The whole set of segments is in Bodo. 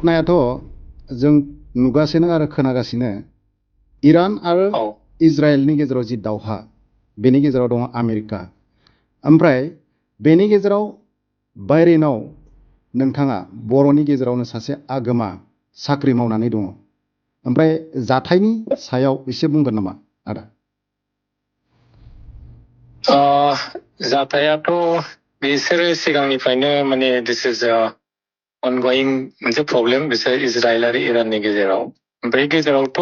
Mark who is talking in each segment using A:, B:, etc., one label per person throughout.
A: घटनायाथ' जों नुगासिनो आरो खोनागासिनो इरान आरो
B: औ
A: इजराइलनि गेजेराव जि दावहा बेनि गेजेराव दङ आमेरिका ओमफ्राय बेनि गेजेराव बायरेनाव नोंथाङा बर'नि गेजेरावनो सासे आगोमा साख्रि मावनानै दङ ओमफ्राय जाथायनि सायाव एसे बुंगोन नामा आदा?
B: जाथायाथ' बिसोरो सिगांनिफ्रायनो माने दिस इज अनगयिं मोनसे प्रब्लेम बिसोर इजराइल आरो इराननि गेजेराव। ओमफ्राय गेजेरावथ'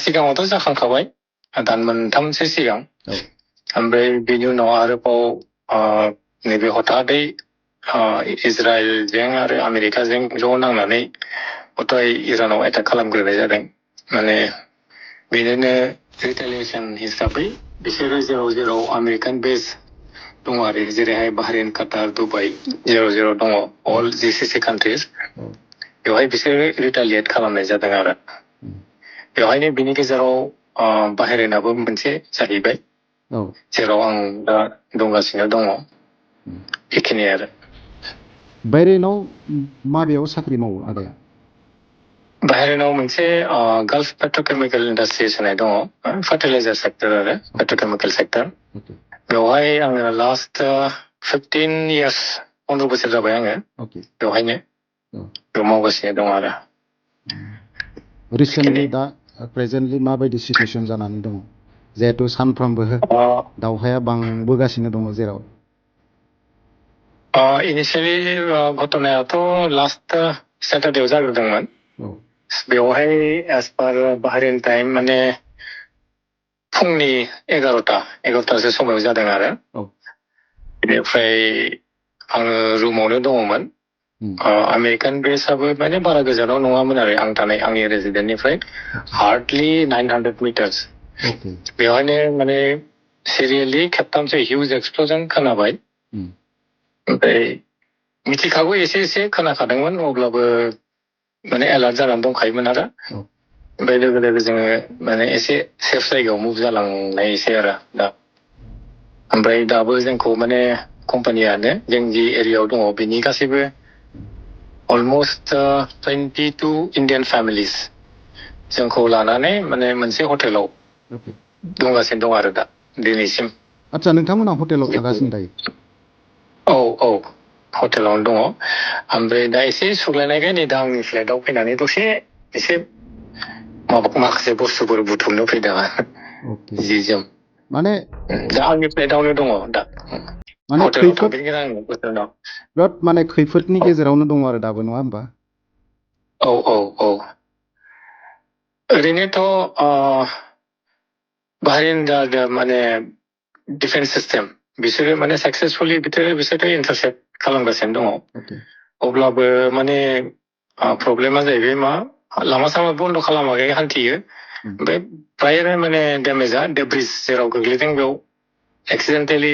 B: सिगाङावथ' जाखांखाबाय दान मोनथामसो सिगां। ओमफ्राय बेनि उनाव आरोबाव नैबे हथादै इजराइलजों आरो आमेरिकाजों ज' नांनानै हथाय इरानाव एटाक खालामग्रोनाय जादों। माने बेनिनो रिटेलिएसन हिसाबै बिसोरो जेराव जेराव आमेरिकान बेस दङ आरो जेरैहाय बाहरेन, काटार, दुबाइ जेराव जेराव दङ अल जिसिसि कान्ट्रिज बेवहाय बिसोरो रिटेलिएट खालामनाय जादों आरो बेवहायनो बिनि गेजेराव बाहरेनाबो मोनसे जाहैबाय जेराव आं दा दंगासिनो दङ बेखिनि आरो।
A: बायरेनाव माबेयाव साख्रि मावो आदाया?
B: बाहेराव मोनसे गाल्फ पेट्रकेमिकेल इन्डास्ट्रिज होनाय दङ फार्टिलाइजार सेक्टर आरो पेट्रकेमिकेल सेक्टर बेवहाय आङो लास्ट 15 इयार्स 15 बोसोर जाबाय आङो बेवहायनो बेयाव मावगासिनो दङ आरो।
A: रिसेन्टलि दा प्रेजेन्टलि माबायदि सिचुवेसन जानानै दङ जिहेथु सानफ्रोमबो दावहाया बांबोगासिनो दङ जेराव?
B: इनिशियेलि घटनायाथ' लास्ट सेटारडेआव जाग्रोदोंमोन बेवहाय एज पार बाहरेन टाइम माने फुंनि 11टासो समाव जादों आरो बेनिफ्राय आङो रुमावनो दङमोन। आमेरिकान बेसआबो माने बारा गोजानाव नङामोन आरो आं थानाय आंनि रेजिडेन्टनिफ्राय हार्डलि 900 मिटार्स बेवहायनो माने सिरियेलि खेबथामसो हिउज एक्सप्ल'जन खोनाबाय। ओमफ्राय मिथिखागौ एसे एसे खोनाखादोंमोन अब्लाबो माने एलार्ट जानानै दंखायोमोन आरो ओमफ्राय लोगो लोगो जोङो माने एसे सेफ जायगायाव मुभ जालांनायसै आरो दा। ओमफ्राय दाबो जोंखौ माने कम्पानियानो जों जि एरियायाव दङ बेनि गासैबो अलमस्ट 22 इन्डियान फेमिलिस जोंखौ लानानै माने मोनसे हटेलाव दंगासिनो दं आरो दा दिनैसिम।
A: आदसा नोंथांमोना हटेलाव थागासिनो दायो?
B: औ हटेलावनो दङ ओमफ्राय दा एसे सुग्लायनायखाय नै दा आंनि फ्लेटआव फैनानै दसे एसे माखासे बुस्थुफोर बुथुमनो फैदों जि जोम
A: माने
B: दा आंनि फ्लेटआवनो दङ दा हटेलाव थांफिनगोन आङो बोसोरनाव।
A: बिराद माने खैफोदनि गेजेरावनो दङ आरो दाबो नङा होमबा?
B: औ ओरैनोथ' बाहरेन माने डिफेन्स सिस्टेम बिसोरो माने साक्सेसफुलि बिसोरो इन्टारसेप्ट खालामगासिनो दङ अब्लाबो माने प्रब्लेमा जाहैबाय मा लामा सामा बन्द' खालामाखै हान्थियो ओमफ्राय फ्रायानो माने डेमेजआ डेब्रिज जेराव गोग्लैदों बेयाव एक्सिडेन्टेलि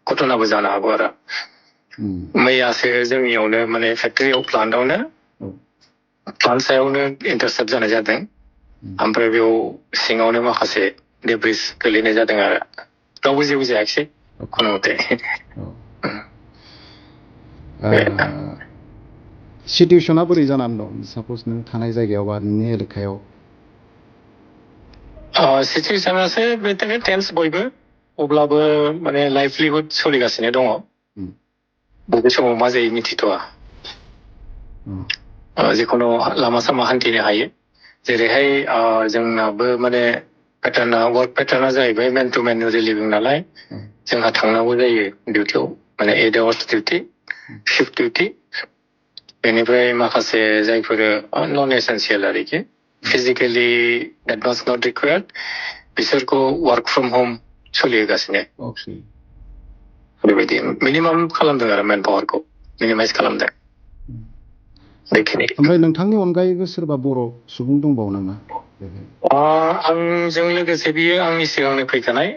B: घटनाबो जानो हागौ आरो। मैयासो जोंनियावनो माने फेक्टरियाव प्लान्टआवनो प्लान्ट सायावनो इन्टारसेप्ट जानाय जादों ओमफ्राय बेयाव सिङावनो माखासे डेब्रिज गोलैनाय जादों आरो रावबो जेबो जायाखिसै खुनु मथे।
A: सिटुवेसना बोरै जानानै दं साप'ज नों थानाय जायगायाव बा नोंनि एलेकायाव?
B: सिटुवेसनासो बिदिनो टेन्स बयबो अब्लाबो माने लाइभलिहुड सोलिगासिनो दङ बबे समाव मा जायो मिथिथ'वा। जिखुनु लामा सामा हान्थिनो हायो जेरैहाय जोंनाबो माने वार्क पेटार्ना जाहैबाय मेन टु मेन रिलिभिं नालाय जोंहा थांनांगौ जायो डिउटियाव माने 8 आवार्स डिउटि शिफ्ट डिउटि बेनिफ्राय माखासे जायफोर नन एसेन्सियेल आरोखि physically that was not required बिसोरखौ वार्क फ्रम हम सोलिहोगासिनो बेबायदि मिनिमाम खालामदों आरो मेन पावारखौ मिनिमाइज खालामदों बेखिनि।
A: ओमफ्राय नोंथांनि अनगायैबो सोरबा बर' सुबुं दंबावो नामा?
B: आंजों लोगोसे बियो आंनि सिगांनो फैखानाय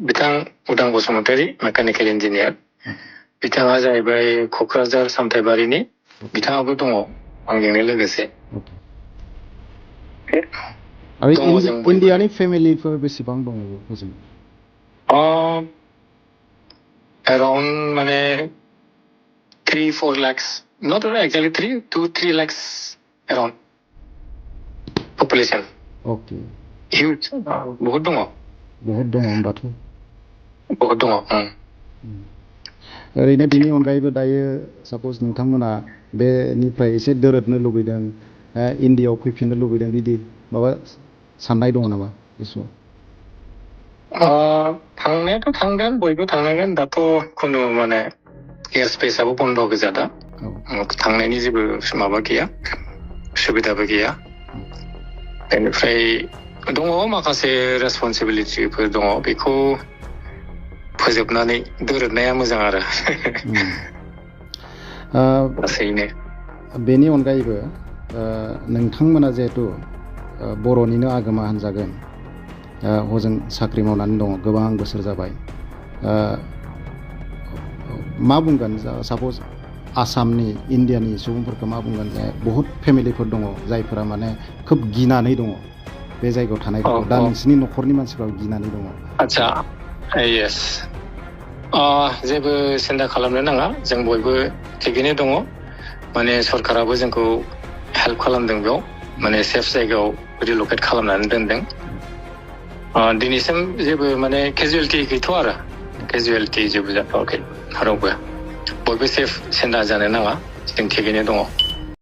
B: बिथां उदां बसुमतारी मेकानिकेल इन्जिनियार बिथाङा जाहैबाय क'क्राझार सामथाइबारिनि बिथाङाबो दङ आंजोंनो लोगोसे।
A: आरो इण्डियानि फेमिलिफोर बेसेबां दङ हजों?
B: एराउन्ड माने 3-4 lakhs not exactly 3 lakhs around population.
A: Okay
B: Huge. बहुत दङ.
A: बहुद दङ होनबाथ'
B: बहुत दङ.
A: ओरैनो बिनि अनगायैबो दायो साप'ज नोंथांमोना बेनिफ्राय एसे दोरोदनो लुबैदों इन्डियायाव फैफिननो लुबैदों बिदि माबा साननाय दङ नामा गोसोआव?
B: थांनायाथ' थांगोन बयबो थांनांगोन दाथ' खुनु माने एयार स्पेसआबो बन्द गोजा दा थांनायनि जेबो माबा गैया सुबिदाबो गैया बेनिफ्राय दङ माखासे रेसपन्सिबिलिटिफोर दङ बेखौ फोजोबनानै दोरोदनाया मोजां आरो लासैनो
A: बेनि अनगायैबो नोंथांमोना जिहेतु बर'निनो आगोमा होनजागोन हजों साख्रि मावनानै दङ गोबां बोसोर जाबाय मा बुंगोन साप'ज आसामनि इन्डियानि सुबुंफोरखौ मा बुंगोन जे बहुत फेमिलिफोर दङ जायफोरा माने खोब गिनानै दङ बे जायगायाव थानायफोरखौ दा नोंसिनि न'खरनि मानसिफ्रा गिनानै दङ
B: आच्छा येस जेबो सिन्था खालामनो नाङा जों बयबो थिगैनो दङ माने सरकाराबो जोंखौ हेल्प खालामदों बेयाव माने सेफ जायगायाव रिलकेट खालामनानै दोनदों दिनैसिम जेबो माने केजुवेलिटि गैथ'आ आरो केजुवेलिटि जेबो जाथ'वाखै रावबो बयबो सेफ सिन्था जानो नाङा जों थिगैनो दङ